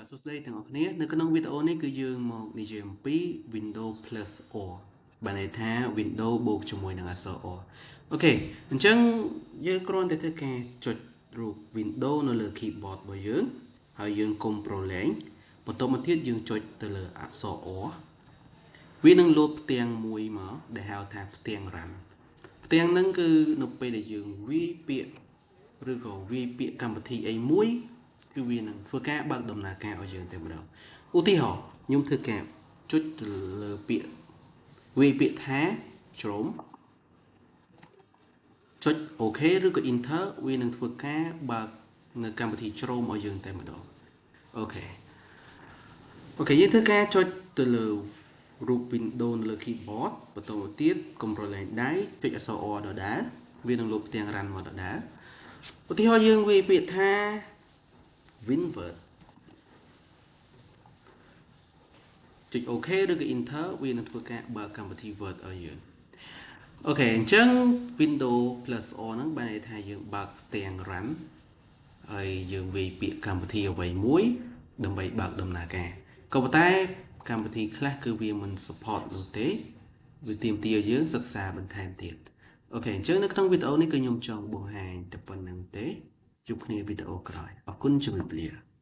បាទសួស្តីទាំងអស់គ្នានៅក្នុងវីដេអូនេះគឺយើងមកនិយាយអំពី Windows plus R បានន័យថា Windows បូកជាមួយនឹងអក្សរ R OK អញ្ចឹងយើងគ្រាន់តែធ្វើការចុចរូប Windows នៅលើ keyboard របស់យើងហើយយើងកុំប្រលែងបន្ទាប់មកទៀតយើងចុចទៅលើអក្សរ R វានឹងលោតផ្ទាំងមួយមកដែលហៅថាផ្ទាំង run ផ្ទាំងហ្នឹងគឺនៅពេលដែលយើងវាយពាក្យឬក៏វាយពាក្យកម្មវិធីអីមួយគឺវានឹងធ្វើការបើកដំណើរការឲ្យយើងតែម្ដងឧទាហរណ៍ខ្ញុំធ្វើការចុចទៅលើពាក្យវាយពាក្យថា Chrome ចុច OK ឬក៏ Enter វានឹងធ្វើការបើកនៅកម្មវិធី Chrome ឲ្យយើងតែម្ដង OK យើងធ្វើការចុចទៅលើរូប window នៅលើ keyboard បន្តមកទៀតកុំប្រលែងដៃចុចអក្សរ R ដដែលវានឹងលោតផ្ទាំង run មកដដែលឧទាហរណ៍យើងវាយពាក្យថា WinWord ចុច OK ឬក៏ Enter វានឹងធ្វើការបើកកម្មវិធី Word ឲ្យយើង OK អញ្ចឹង Windows plus R ហ្នឹងបានន័យថាយើងបើកផ្ទាំង run ហើយយើងវាយពាក្យកម្មវិធីអ្វីមួយដើម្បីបើកដំណើរការក៏ប៉ុន្តែកម្មវិធីខ្លះគឺវាមិន support នោះទេវាទាមទារឲ្យយើងសិក្សាបន្ថែមទៀត OK អញ្ចឹងនៅក្នុងវីដេអូនេះគឺខ្ញុំចង់បង្ហាញតែប៉ុណ្្នឹងទេជួបគ្នាវីដេអូក្រោយអរគុណជម្រាបលា។